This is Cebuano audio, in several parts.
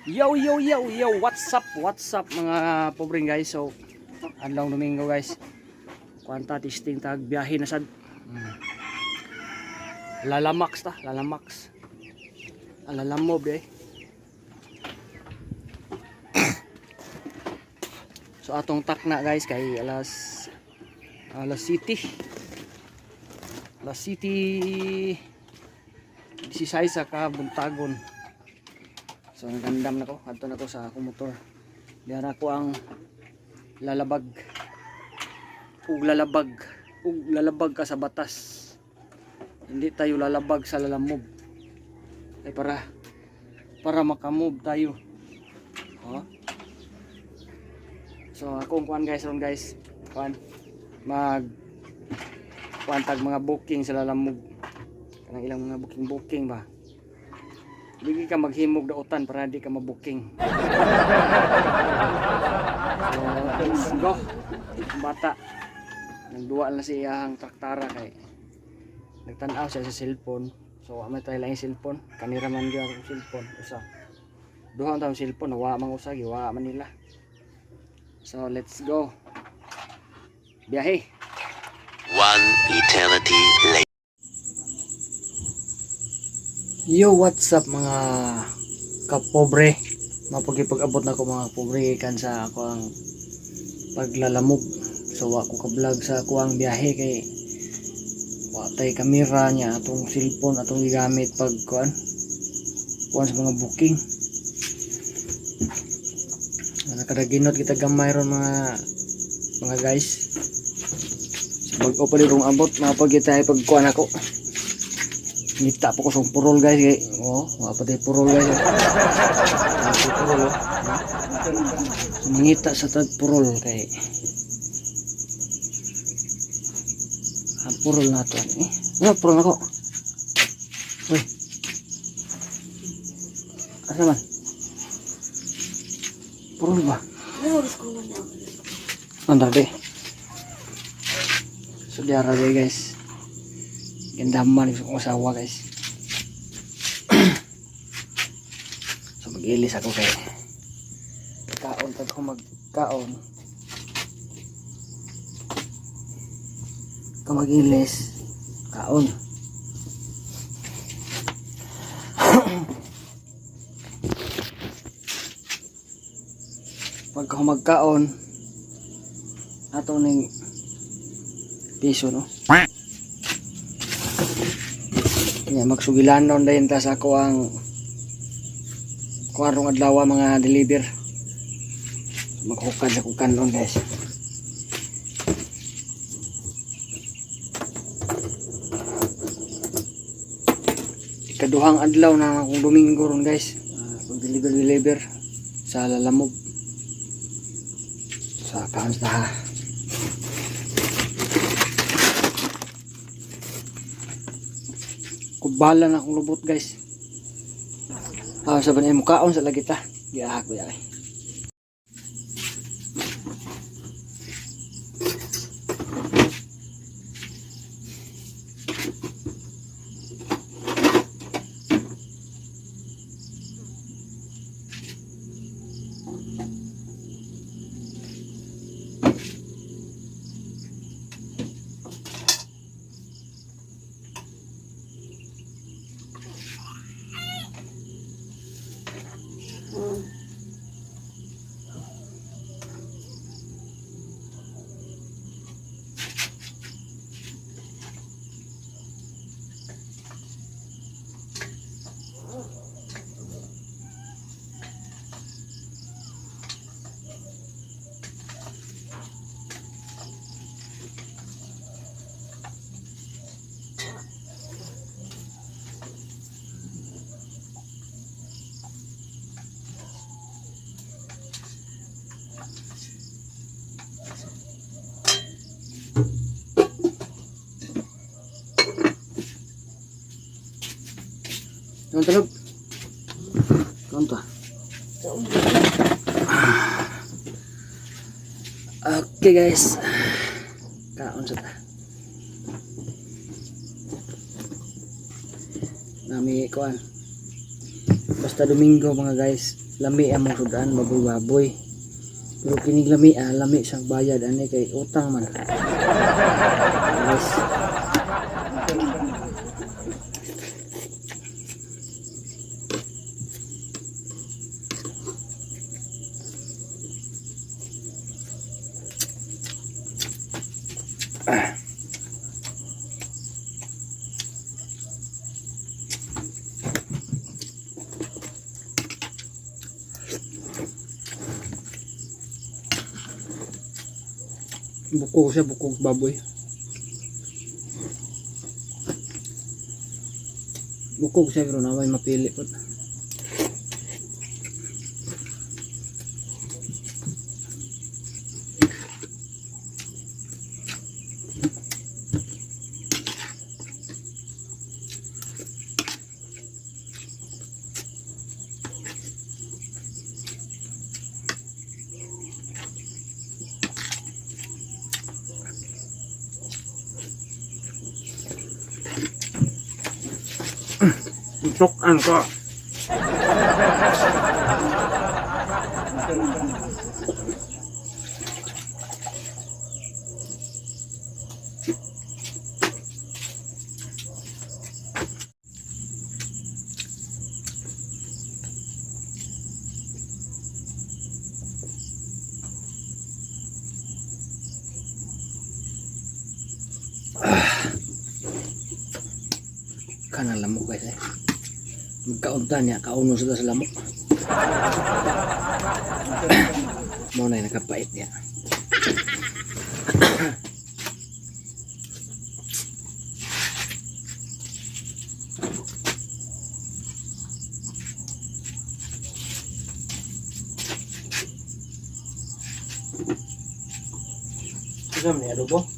Yo, yo, yo, yo, what's up mga pobreng guys. So, adlaw Domingo, guys. Kuanta testing tag biyahe na sad. Lalamax ta, Lalamax. Alalamove eh. So atong takna, guys, kay alas alas city. Alas city 16 sa ka buntagon. So nagandam na ko, adto na ko sa akong motor. Diara ko ang lalabag. Ug lalabag, ug lalabag ka sa batas. Hindi tayo lalabag sa Lalamove. Ay para para makamove tayo. Oh. So akong kuan, guys, ron, guys. Kuan mag kuan tag mga booking sa Lalamove. Kanang ilang mga booking booking ba. Hindi ka maghimog dautan para di ka mabuking. So, let's go. Ang bata. Nagduwa na si iyahang traktara kay nagtan-aw siya sa cellphone. So, wa man tayo lang yung cellphone. Kanira man gyud akong cellphone. Usa. Duha ang tawong cellphone. Wa man usa, giwa man nila. So, let's go. Biyahe. One eternity later. Yo, what's up mga kapobre? Mapagipag-abot na ko, mga pobre, kan sa ako ang paglalamove. So wa ko ka-vlog sa ako ang biyahe kay wa tay kamera niya, atong cellphone atong gigamit pag kuan kuan sa mga booking. Nakadaginot kita gamay ron mga guys. So, bag-o pa rin abot, mapag kita pag kuan ako. Ngita po ko sa purol, guys, kay oh, wa pa tay purol, guys. Oh. Purol, oh. So, mangita sa tag purol kay ang purol nato eh. Ano purol nako? Uy. Asa man? Purol ba? Andar di. So diara di, guys. Ganda man gusto kong asawa, guys. So mag-ilis ako kay kaon tag ko magkaon. Ka mag-ilis kaon. Pagka magkaon ato ning piso, no? Nya magsugilanon dayon ta sa ako ang kuwarong adlaw mga deliver. Maghukad sa kukanon, guys. Ikaduhang adlaw na akong Domingo ron, guys. Pag deliver deliver sa Lalamove. Sa kaon sa ha. Kubala na akong lubot, guys. Ah, sa banay mukaon sa lagi ta. Giahak ba ay. Kaon talog. Kaon ta. Okay, guys. Kaon sa ta. Nami kuan. Basta Domingo, mga guys. Lami among sudan, baboy-baboy. Pero kining lami ah, lami sang bayad ani kay utang man. Yes. Buko siya, bukog baboy. Bukog siya pero naway mapili po. Tukan ko. Kanang lamok, guys, eh. Magkaunta niya, kauno sila sa lamok. Mao na yung nakapait niya. Ito ni adobo.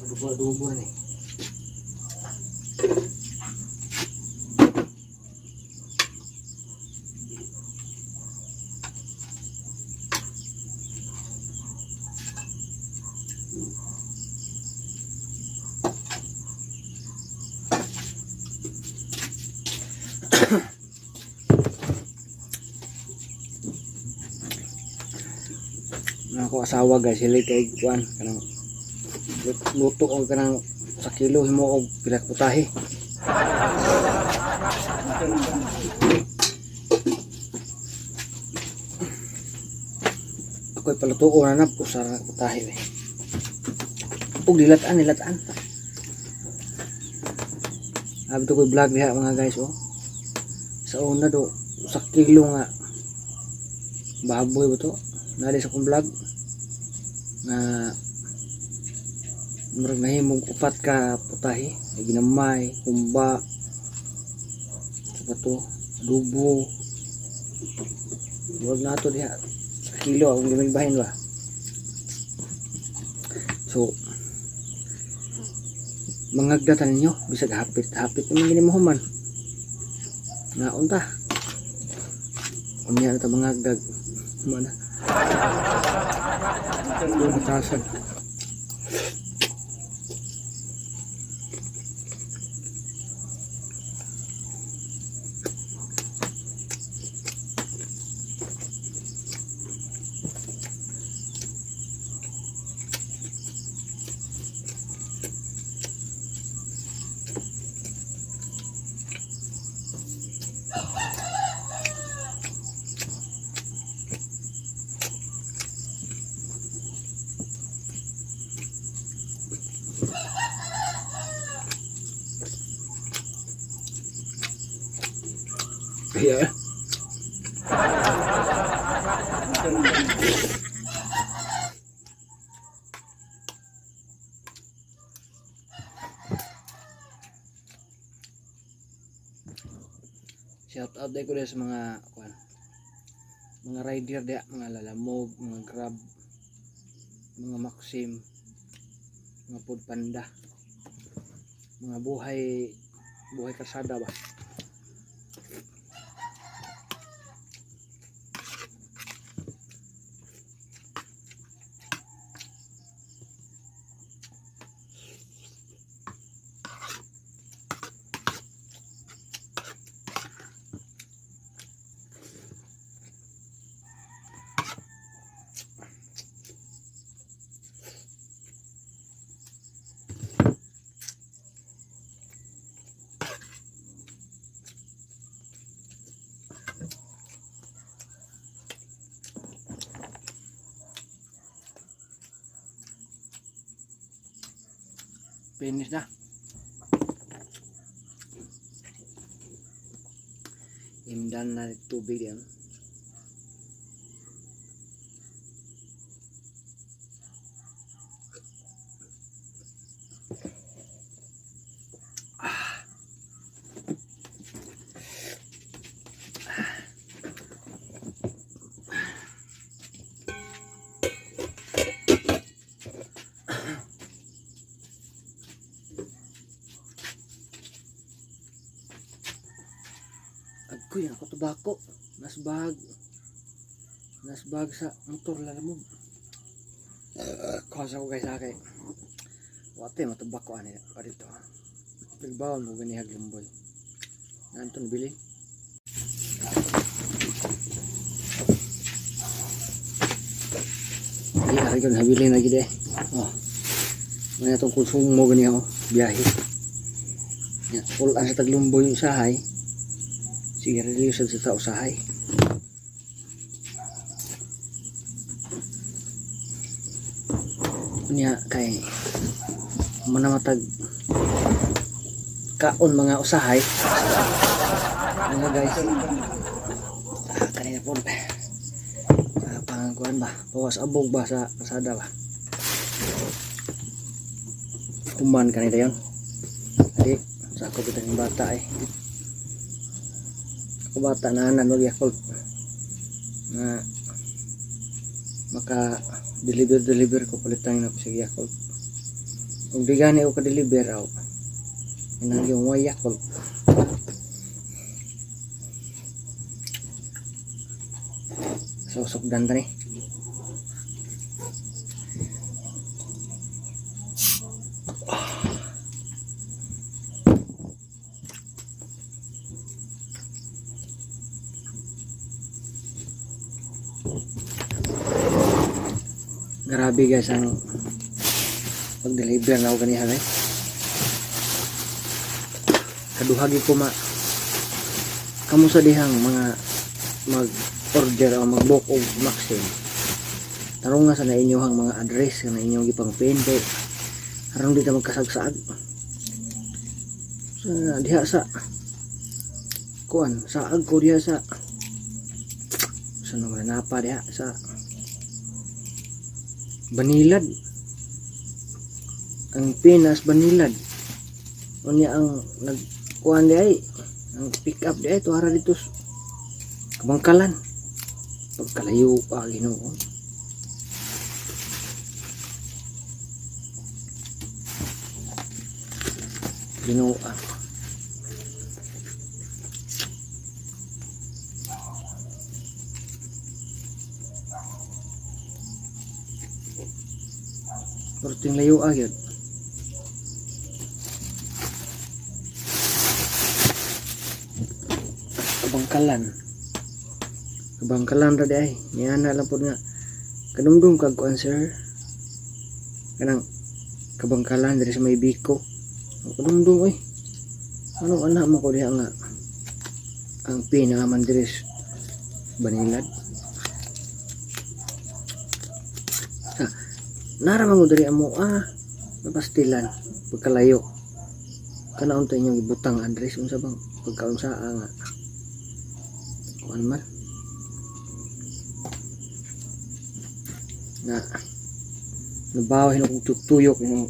Adobo adobo ni. Ako asawa, guys, sila kay kuan kanang luto og kanang sa kilo himo og pila ka putahe. Ako'y palutuon na na usa ra ka putahe eh. Ug dilatan dilatan. Abi to ko'y vlog diha, mga guys, oh. Sa una do sa kilo nga baboy ba to? Nali sa akong vlog nga murag nahimong upat ka putahe. Ay ginamay, humba, sa pa to, adobo. Murag nato diha sa kilo akong gimilbahin ba. So mangagdatan ninyo bisag hapit hapit naman gini mo human nga unta unya na ta mangagdag mana matasan. Kaya shout out ko din sa mga kuan, mga rider diya, mga Lalamove, mga Grab, mga Maxim, mga Food Panda, mga buhay buhay kalsada ba. Finish na. Imdan na tubig yan. Agkoy, ako tobako. Nasbag. Nasbag sa motor lang mo. Kuha ko guys kay. Wate matubako ani pa dito. Nagbawon mo ganihag lumboy. Nanton bili. Di ari ko nabili na gid eh. Oh. Muna itong konsumo gani oh, biyahe. Ya, full ang sa taglumboy yung usahay. Sigarilyo sad sa tao usahay. Unya kay muna matag kaon mga usahay. Ano guys? Ah, kanina po. Ah, pangkuan ba? Bawas abog ba sa kasada ba? Human kanina yon. Adi, sa ako kita ng bata eh. Ako bata na anan wag Yakult na maka deliver deliver ko palitan na ko sa Yakult. Kung di gani ako ka-deliver aw. Inang yung way Yakult. So sukdan tani. Grabe guys ang pag-deliver na ako ganiha guys. Kaduhagi ko ma kamo sa dihang mga mag-order o mag-book og Maxim. Tarong nga sa na inyohang mga address na inyong gipang pin kay aron di ta magkasagsaag. Sa diha sa kuan, saag ko diha sa sa naman napa diha sa Banilad. Ang Pinas Banilad. Unya ang nagkuan di ay ang pick up di ay tuara dito sa Kabangkalan. Pagkalayo pa Ginoo. Ginoo ah. Perting layo ah gyud. Kabangkalan. Kabangkalan ra di ay. Niana lang pod nga. Kadumdum kag kuan sir. Kanang Kabangkalan diri sa may Biko. Kadumdum oy. Ano anak mo ko diha nga ang pinangaman diri sa Banilad. Ah, nara man mo diri amo ah. Napastilan pagkalayo. Kana unta inyong ibutang address unsa bang pagkaunsa nga. Kuan man. Na nabaw hinong tuyok yung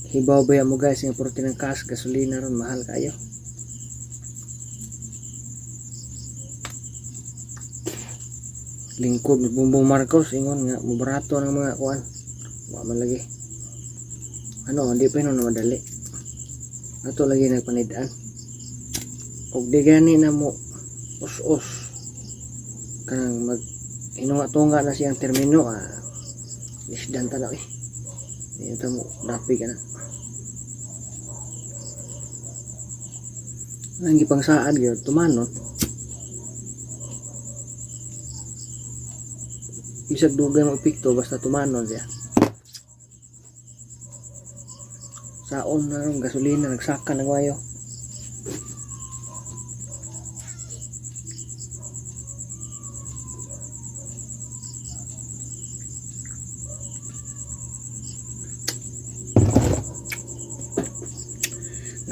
hibaw ba mo guys yung porte ng cash gasolina ron mahal kayo. Lingkod ni Bongbong Marcos ingon nga mobarato ng mga kuan. Wa man lagi. Ano, hindi pa yun na madali. Ato lagi nagpanidaan. Og di gani na mo us-us kanang mag hinunga-tunga na siyang termino ah. Isdan ta na eh. Di ta mo dapi ka na. Ang gipang saad gyud tumanon. Bisag dugay mo epekto basta tumanon siya. Saon na ron gasolina nagsaka ng wayo.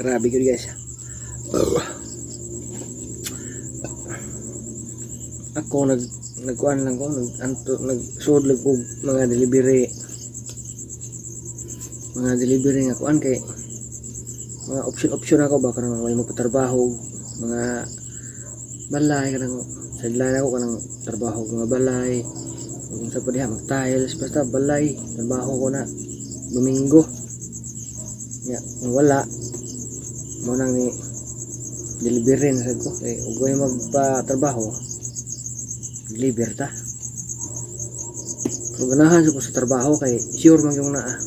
Grabe gyud, guys. Ako nagkuan lang ko, nag anto, nagsud lang og mga delivery nga kuan kay mga option option ako ba, kanang way mo patrabaho mga balay, kanang sideline ako, kanang trabaho mga balay, kung sa pa diha mag tiles, basta balay trabaho ko na Domingo ya. Kung wala mo nang ni delivery na sad ko kay ug way magpa-trabaho, deliver ta. Pero ganahan sa ko sa trabaho kay sure man yung naa,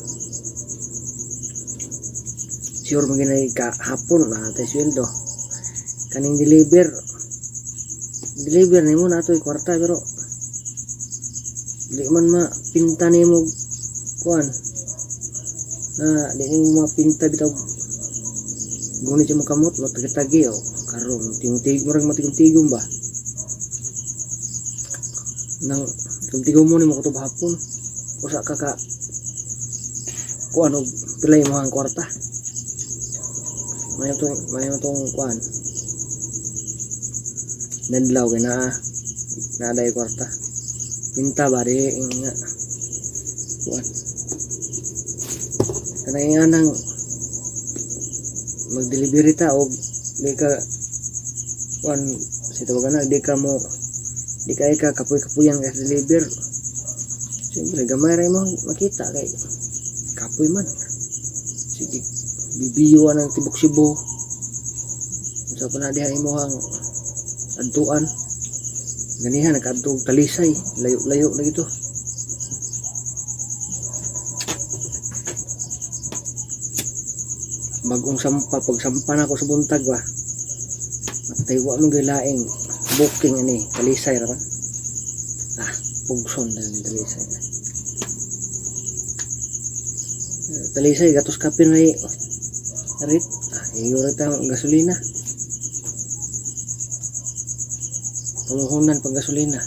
sure man ginay ka hapon na tay sweldo. Kaning deliver deliver nimo na to'y kwarta, pero di man mapinta nimo kuan na di nimo mapinta bitaw gunit sa imong kamot, matagi-tagi o karon tingtig, murag matigom-tigom ba nang tigom mo nimo kutob hapon, usa ka ka kuan og pila imong kwarta. Mayo tong kuan nadlaw kay naa naa day kwarta, pinta ba di nga kuan kanang nga nang mag-delivery ta og di ka kuan sa tawagan na, di ka mo di ka kapoy-kapoyan ka sa deliver. Siyempre gamay ra mo makita kay kapoy man, sige bibiyuan ang tibok Cebu, unsa pa na diha imong adtuan. Ganihan nagkaadto og Talisay, layo-layo na gito. Bagong sampa, pagsampa na ako sa buntag ba, matay wa man gyud laing booking ani Talisay ra ba, ah, pugson na ni Talisay na. Talisay gatos kapin ray rit, ah, iyo ra ta ang gasolina, panguhunan pag gasolina.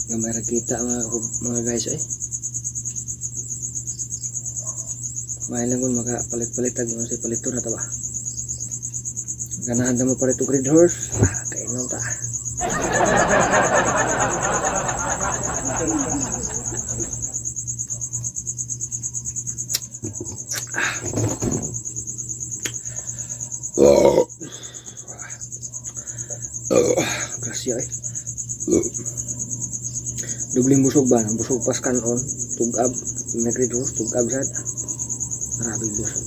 Gamay ra kita, mga guys eh. May lang kung makapalit-palit ag sa palito na ta ba. Ganahan na mo palit og Red Horse. Ah, kainom ta. Oh. Oh, grasya eh. Dubling busog ba? Busog pas kanon, tugab, nag Red Horse, tugab sad. Grabe busog.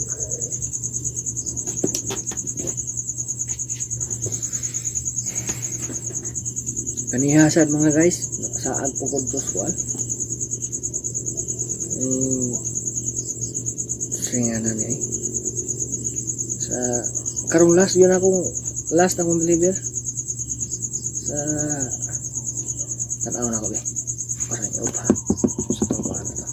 Kaniha sad, mga guys, saag po ko dos kuan. Singa na ni eh. Sa karong last yun akong last akong deliver sa tanaw na ko be. Para niyo pa sa tong kuan na to.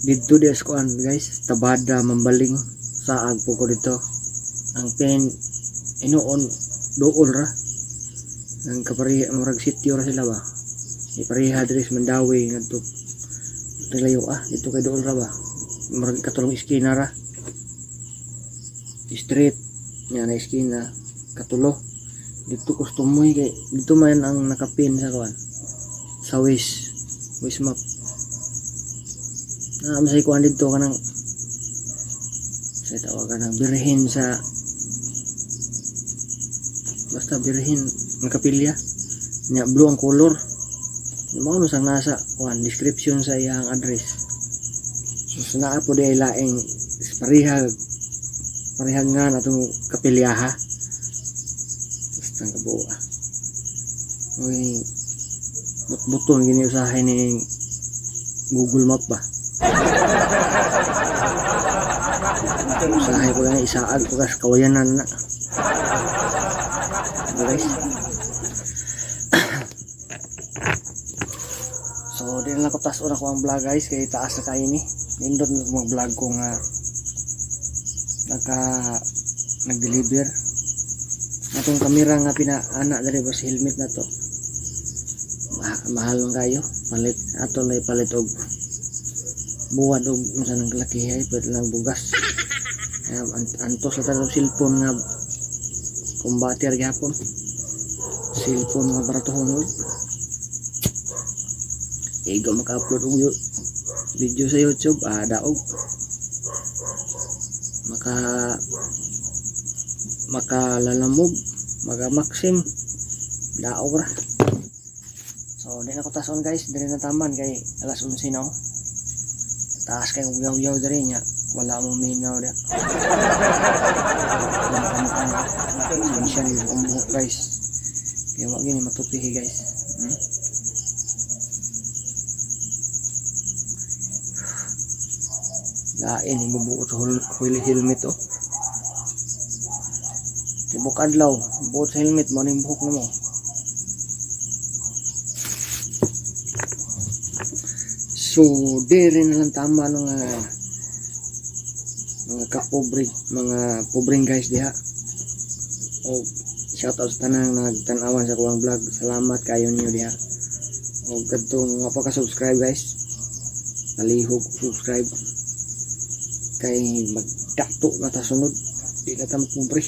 Dito des kuan, guys, Tabada, Mambaling, saag po ko dito. Ang pin inuon dool ra. Ang kapariha murag sitio ra sila ba. Ipareha diri sa Mandaue ngadto. Layo ah, dito kay dool ra ba. Murag katulong iskina ra. Street nga na iskina katulo. Dito kustomoy kay dito man ang nakapin sa kuan. Sa Waze map. Na sa kuan dito kanang sa tawagan ng birhen sa, basta birhen ang kapilya nya, blue ang color mao no sang nasa kuan description sa iyang address. So naa po di ay laing pareha pareha nga na itong kapilyaha, basta ang kabuo ah. Uy, but-buton gini usahay ni Google Map ba. Usahay ko lang isaag ko kas kawayanan na. Diba, guys? So, di na lang ko taas ako ang vlog, guys, kay taas na kayo ni. Nindot na mag-vlog ko nga Nag-deliver. Atong kamera nga pinaana diri ba sa helmet na to. Mahal man kayo. Palit ato lay palit og buwad og unsa nang kalaki ay palit lang bugas. Kaya antos sa tanong cellphone nga kumbate gihapon. Cellphone nga baratohon og. Igo maka-upload og video sa YouTube, daog. Makalalamove, maka Maxim, daog ra. So, di na ko tason, guys, diri na taman kay alas 11 na oh. Taas kay uyaw-uyaw diri nya, wala mo minaw dia. Siya ni ang buhok, guys. Kaya wag gini matupihi, guys. Lain ibubuot sa helmet oh. Tibok adlaw, buot sa helmet mo ning buhok namo. So, diri na lang tama no nga mga kapobre, mga pobreng guys diha. O shout out sa tanang nagtan-awan sa kuwang vlog. Salamat kayo niyo diha. O kadtong wa pa ka subscribe, guys. Palihog subscribe kay magdato na ta sunod. Di na ta mapobre.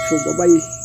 So bye bye.